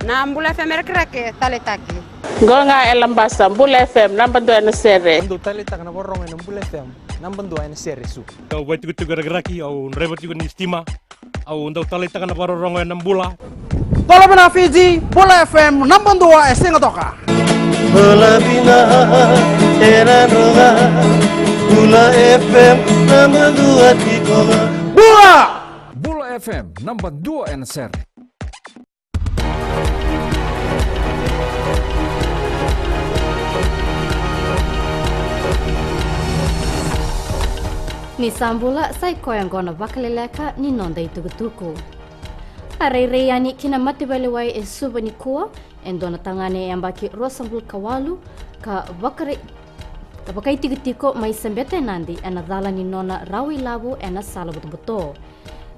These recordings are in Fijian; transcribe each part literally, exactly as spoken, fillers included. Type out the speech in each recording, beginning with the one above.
Na Bula F M e Rakiraki, taleitaki. Qo ga e Labasa, Bula F M, naba dua ena sere. Au dau taleitaka na vakarorogo ena Bula F M, naba dua ena sere, Su. Au vaitikotiko e Rakiraki, au draiva tiko ni sitima. Au dau taleitaka na vakarorogo ena Bula. Bula vinaka Fiji, Bula F M, naba dua e Sigatoka. Bula vinaka e Nadroga, Bula F M, naba dua tiko ga. Bula! Bula F M, naba dua ena sere. Ni sa bula, sa i koya oqo na vakaleleka ni noda itukutuku. A rairai yani ki na mataveilewai e Suva nikua e dua na tagane e yabaki ruasagavulu ka walu ka vakare-, ka vakaitikotiko mai Sebeta e Nadi ena cala ni nona rawa ilavo ena sala butobuto.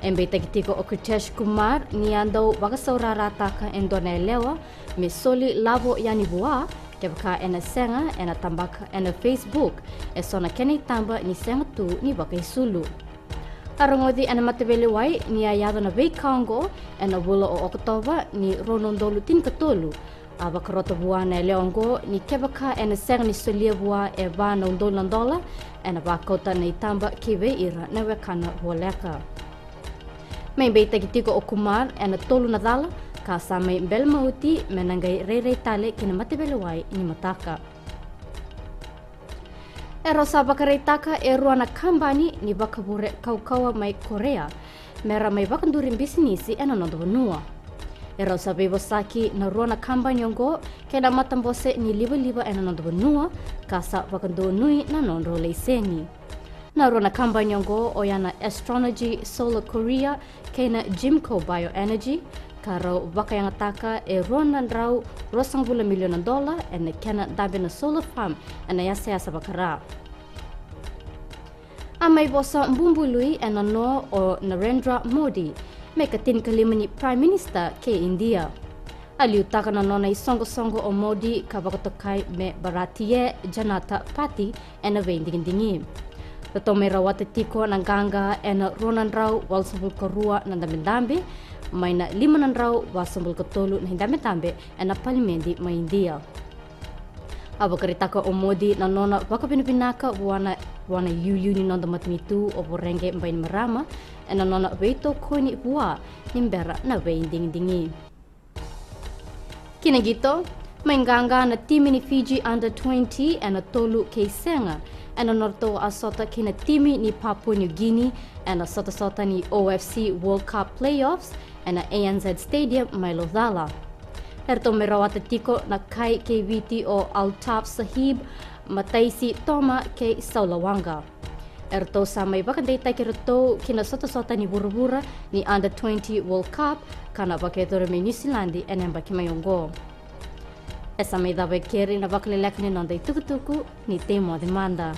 E beitaki tiko o Kritesh Kumar ni a dau vakasaurarataka e dua na yalewa me soli lavo yani vua, kevaka ena sega ena tabaka ena Facebook e so na kena itaba ni sega tu ni vakaisulu. A rogoci ena mataveilewai ni a yaco na veika oqo ena vula o Okotova ni rua na udolu tinikatolu. A vakarota vua na yalewa oqo ni kevaka ena sega ni solia vua e va na udolu na dola, ena vakauta na itaba ki vei ira na wekana voleka. Mai beitaki tiko o Kumar ena tolu na cala ka sa mai bele mauti me na qai rairai tale ki na mataveilewai ni mataka. E rau sa vakaraitaka e rua na kabani ni vakavure kaukaua mai Korea me ra mai vakaduri bisinisi ena noda vanua. E rau sa veivosaki na rua na kabani oqo kei na matabose ni livaliva ena noda vanua ka sa vakadonui na nodrau laiseni. Na rua na kabani oqo oya na Astronogy Solar Korea kei na Jimco Bioenergy, ka rau vakayagataka e rua na drau ruasagavulu miliona dola ena kena dabe na solar farm ena yasayasa vaka-Ra. A mai vosa bubului ena no o Narendra Modi me ka tinikalima ni Prime Minister kei India. A liutaka na nona isoqosoqo o Modi ka vakatokai me Bharatiya Janata Party ena veidigidigi. Ratou mai rawata tiko na qaqa ena rua na drau walusagavulu ka rua na dabedabe mai na lima na drau vasagavulu ka tolu na idabedabe ena palimedi mai Idia. A vakaraitaka o Modi na nona vakavinavinaka vua na, vua na iliuliu ni noda matanitu o Voreqe Bainimarama ena nona veitokoni vua ni bera na veidigidigi. Ki na qito, mai qaqa na timi ni Fiji Under twenty ena tolu kei sega ena nodratou a sota kei na timi ni Papua New Guinea ena sotasota ni O F C World Cup Playoffs ena A N Z Stadium mai Laucala. Eratou mai rawata tiko na kai kei Viti o Altaf Sahib, Mataisi Toma kei Saula Waqa. Eratou sa mai vakadeitaki iratou ki na sotasota ni vuravura ni Under twenty World Cup ka na vakayacori mai Niusiladi ena yabaki mai oqo. E sa mai cava e keri na vakaleleka ni noda itukutuku, ni tei moce mada.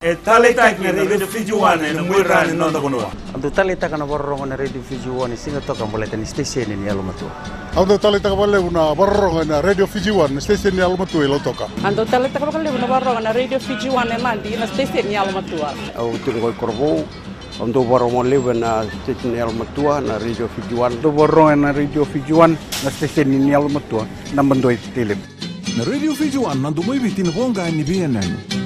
E taleitaki na Radio Fiji One ena muaira ni noda vanua. Au dau taleitaka na vakarorogo ena Radio Fiji One e Sigatoka baleta ni siteseni ni yalomatua. Au dau taleitaka vakalevu na vakarorogo ena Radio Fiji One, na siteseni ni yalomatua i Lautoka. Au dau taleitaka vakalevu na vakarorogo ena Radio Fiji One e Nadi, na siteseni ni yalomatua. Au tiko qo i Korovou. Au dau vakarorogo levu ena siteseni ni yalomatua, na Radio Fiji One. Dau vakarorogo ena Radio Fiji One, na siteseni ni yalomatua, naba dua i Tailevu. Na Radio Fiji One, na domo i Viti, na voqa ni veiyanuyanu.